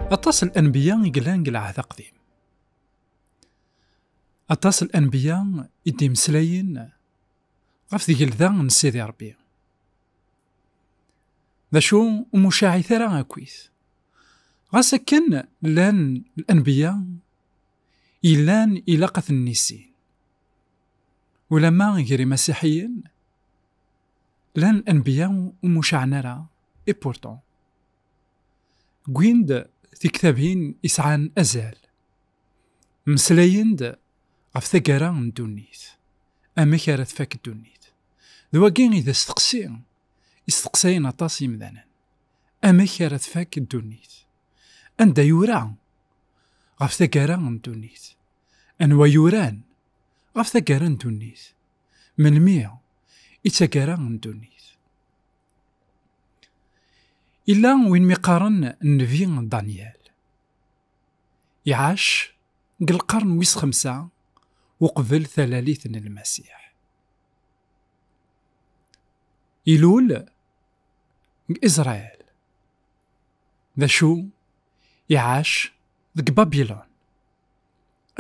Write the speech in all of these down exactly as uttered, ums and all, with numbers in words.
Aṭas n lanbiya i yellan deg Lɛehd Aqdim. Aṭas n lanbiya i d-imeslayen ɣef tgelda n Sidi Ṛebbi. D acu ur mucaɛit ara akkit? Ɣas akken llan lanbiya yellan ilaq ad ten-nissin. Ulamma gar imasiḥiyen, llan lanbiya ur mucaɛen ara, et pourtant, wwin-d tiktabin isɛan azal. Mmeslayen-d ɣef taggara n ddunit. Amek ara tfak ddunit? D wagi i d asteqsi i steqsayen aṭas yimdanen. Amek ara tfak ddunit? Anda yura ɣef taggara n ddunit? Anwa yuran ɣef taggara n ddunit? Melmi i d taggara n ddunit? Illa win mi qqaren nnbi Danyal. Iɛac deg lqern wis xemsa uqbel talalit n Lmasiḥ. Ilul deg Isṛayil. D acu? Iɛac deg Babilun.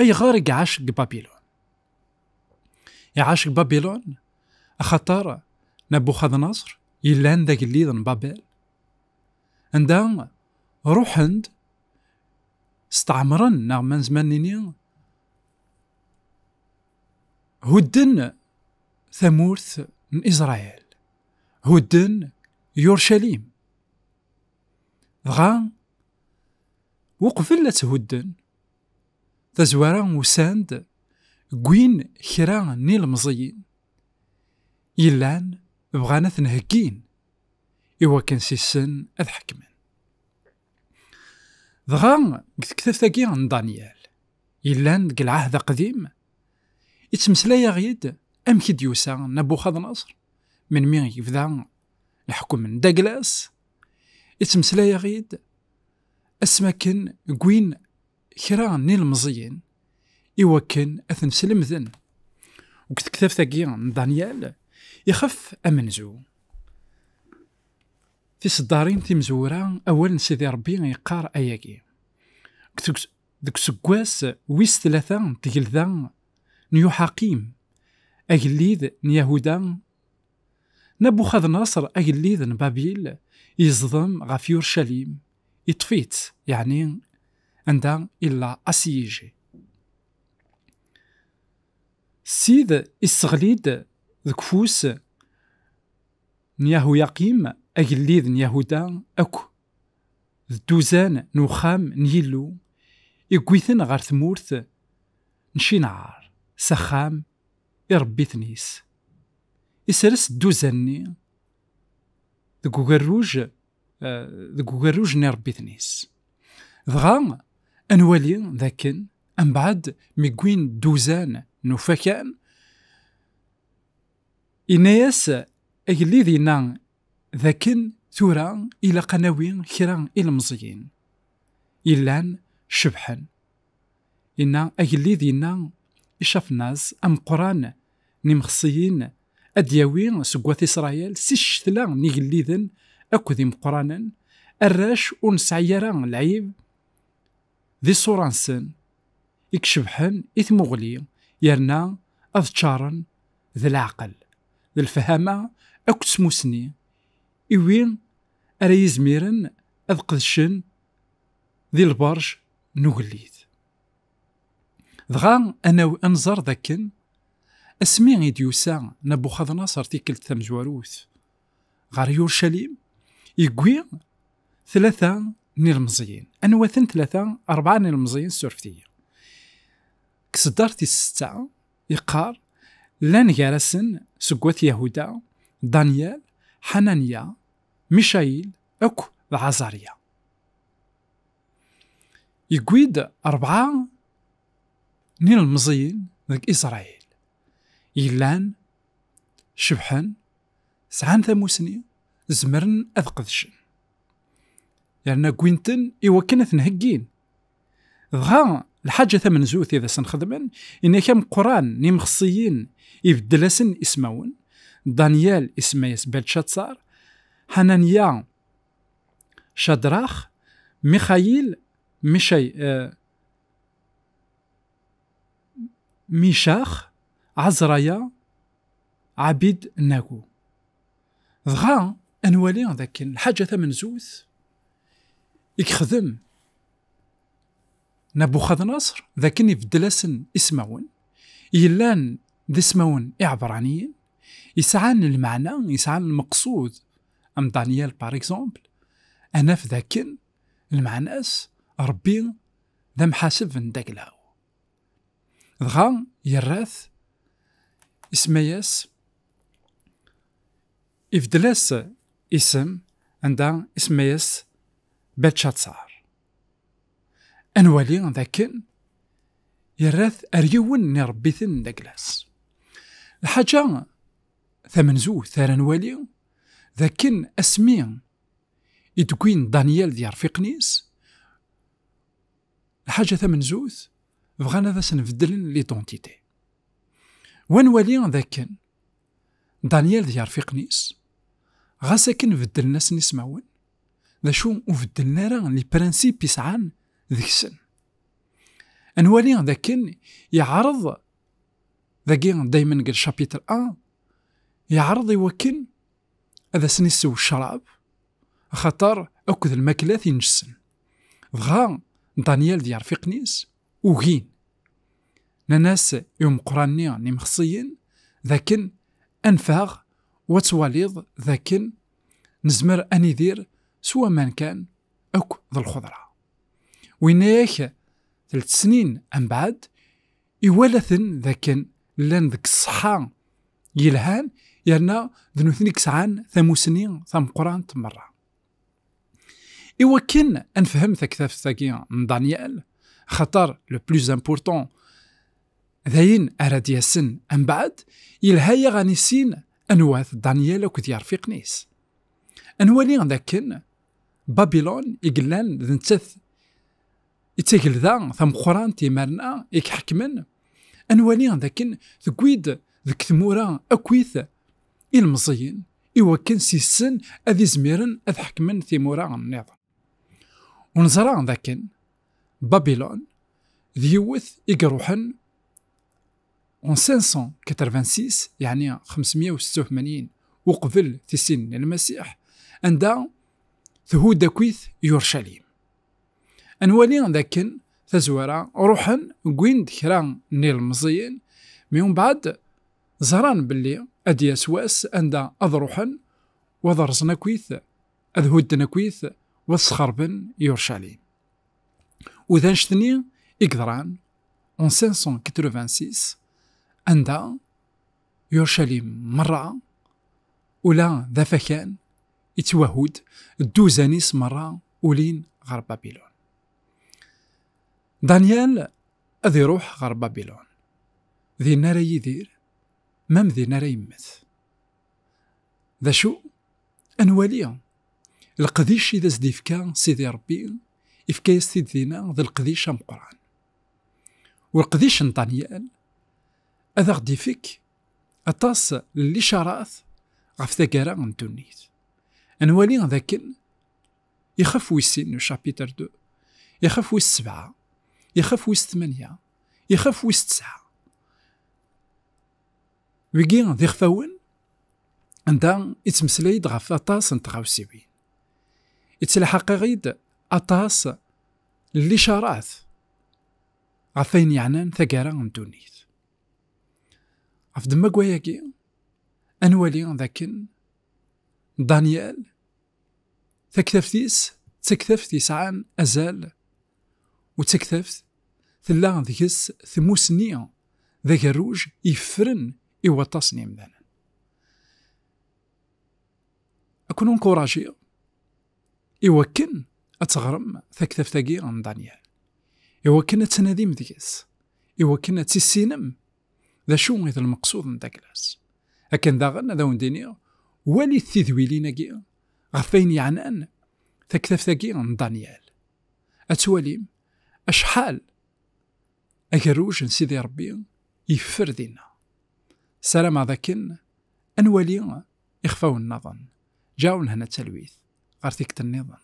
Ayɣer i iɛac deg Babilun? Iɛac deg Babilun axaṭer Nabuxadnaṣr yellan d agellid n Babel, anda ruḥen-d, steɛmren, neɣ ma nezmer nini, hudden tamurt n Isṛayil, hudden Yurcalim. Dɣa, uqbel ad tt-hudden, tazwara usan-d, wwin kra n ilemẓiyen yellan bɣan ad ten-heggin i wakken s-issen ad ḥekmen. Dɣa, deg tektabt-agi n Danyal, yellan deg Lɛehd Aqdim, ittmeslay-aɣ-id amek i d-yusa Nabuxadnaṣr, melmi i yebda leḥkem n Daglas, ittmeslay-aɣ-id asmi akken wwin kra n ilemẓiyen i wakken ad ten-slemden. Deg tektabt-agi n Danyal, ixef amenzu. Tiseddarin timezwura, awal n Sidi Ṛebbi yeqqar ayagi. Deg teg-, deg useggas wis tlata n tgelda n Yuḥaqim, agellid n Yahuda, Nabuxadnaṣr, agellid n Babil, yeẓdem ɣef Yurcalim, iṭṭef-itt, yeɛni anda illa assiégé. Ssid isseɣli-d deg ufus n Yahuyaqim, agellid n Yahuda, akk d dduzan n uxxam n Yillu, iwwi-ten ɣer tmurt n Cinɛar, s axxam irebbiten-is. Isres dduzan-nni deg ugerruj, eh, deg ugerruj n irebbiten-is. Dɣa, ad nwali dakken, mbeɛd mi wwin dduzan n ufakan, yenna-yas agellid, yenna dakken tura ilaq ad nawi kra ilemẓiyen yellan cebḥen. Yenna agellid, yenna i Cafnas, ameqqran n imexsiyen, ad d-yawi seg wat Isṛayil si ccetla n igelliden akked imeqqranen, arrac ur nesɛi ara lɛib di ṣṣura-nsen i icebḥen i tmuɣli, yerna ad ččaren d leɛqel, d lefhama akked tmusni, i wi ara yizmiren ad qedcen di lberj n ugellid. Dɣa, ad naw-, ad nẓer dakken asmi i d-yusa Nabuxadnaṣer tikkelt tamezwarut ɣer Yurcalim, yewwi tlata n ilemẓiyen. Anwa-ten tlata? Rebɛa n ilemẓiyen, surfet-iyi. Deg tseddart tis setta, yeqqar, llan gar-asen seg wat Yahuda, Danyal, Ḥananya, Micayil, akk d Ɛazarya. Yewwi-d rebɛa n ilemẓiyen deg Isṛayil. Yellan, cebḥen, sɛan tamusni, zemren ad qedcen. Yerna wwin-ten i wakken ad ten-heggin. Dɣa, lḥaǧa tamenzut i d asen-xedmen, inek ameqqran n imexsiyen ibeddel-asen ismawen. Danyal isemma-yas Belcatsar, Ḥananya Cadrax, Mixayil Micay, eh, Micax, Ɛazraya, Ɛabid Nagu. Dɣa ad nwali dakken lḥaǧa tamenzut i yexdem Nabuxadnaṣer, dakken ibeddel-asen ismawen, yellan d ismawen iɛebraniyen, yesɛan lmeɛna, yesɛan lmeqsud, am Daniel, par exemple, ad naf dakken lmeɛna-s Ṛebbi d amḥaseb n daglaw. Dɣa yerra-t, isemma-yas, ibeddel-as isem, anda isemma-yas Belcatsar. Ad nwali dakken yerra-t ar yiwen n iṛebbiten n daglas. Lḥaǧa tamenzut ara nwali dakken asmi i d-wwin Danyal d yirfiqen-is, lḥaǧa tamenzut, bɣan ad asen-beddlen l'identité. Wa nwali dakken Danyal d yirfiqen-is, ɣas akken beddlen-asen ismawen, d acu ur beddlen ara les principes i sɛan deg-sen. Ad nwali dakken yeɛreḍ, dagi daymen deg le chapitre un, yeɛreḍ i wakken ad asen-issew ccrab, axaṭer akk d lmaklat ineǧsen. Dɣa Danyal d yirfiqen-is ugin. Nnan-as i umeqqran-nni n imexsiyen dakken anef-aɣ, wa twaliḍ dakken nezmer ad nidir s waman kan akk d lxeḍra. Winna-yak telt snin mbeɛd, iwala-ten dakken llan deg ṣṣeḥḥa yelhan, yerna d nutni i yesɛan tamusni tameqqrant merra. I wakken ad nefhem taktabt-agi n Danyal, axaṭer le plus important d ayen ara d-yasen mbeɛd, yelha-yaɣ ad nissin anwa-t Danyal akked yirfiqen-is. Ad nwali dakken Babilun i yellan d nettat i d tagelda tameqqrant imarna i iḥekmen, ad nwali dakken tewwi-d deg tmura akkit ilmeẓyen i wakken s yes-sen ad izmiren ad ḥekmen timura nniḍen. U neẓra dakken Babilun d yiwet i iruḥen en cinq cent quatre-vingt-six, yeɛni xemsemya u setta u tmanyin uqbel tisin n Lmasiḥ, anda thudd akkit Yurcalim. Ad nwali dakken tazwara ruḥen, wwin-d kra n yilmeẓyen, mi umbeɛd ẓran belli ad d-yas wass anda ad ruḥen, u ad rẓen akkit, ad hudden akkit, u ad sxerben Yurcalim. U d annect-nni i yeḍran en cinq cent quatre-vingt-six, anda Yurcalim merra, ula d afakan, ittwahud, dduzan-is merra ulin ɣer Babilun. Danyal ad iruḥ ɣer Babilun. Din ara yidir, mam din ara yemmet. D acu? Ad nwali. Leqdic i d as-d-ifka Sidi Ṛebbi, ifka-yas-t-id dinna d leqdic ameqqran. U leqdic n Danyal ad aɣ-d-ifek aṭas n licarat ɣef taggara n ddunit. Ad nwali dakken ixef wis sin n chapitre deux, ixef wis sebɛa, ixef wis tmanya, ixef wis tesɛa. Wigi d ixfawen anda ittmeslay-d ɣef aṭas n tɣawsiwin. Ittelḥaq-aɣ-id aṭas n licarat ɣef wayen yeɛnan taggara n ddunit. Ɣef ddemma n wayagi, ad nwali dakken Danyal, taktabt-is d taktabt yesɛan azal, u d taktabt tella deg-s tmusni d agerruj yeffren i waṭas n yemdanen. Ad ken-encouragiɣ i wakken ad teɣrem taktabt-agi n Danyal, i wakken ad tnadim deg-s, i wakken ad tissinem d acu i d lmeqsud n Daglas. Akken daɣen ad awen-d-iniɣ, walit tidwilin-agi ɣef wayen yeɛnan taktabt-agi n Danyal. Ad twalim acḥal agerruj n Sidi Ṛebbi yeffer dinna. Ssarameɣ dakken ad nwali ixfawen nniḍen. Ǧaw lehna d talwit ɣer tikkelt nniḍen.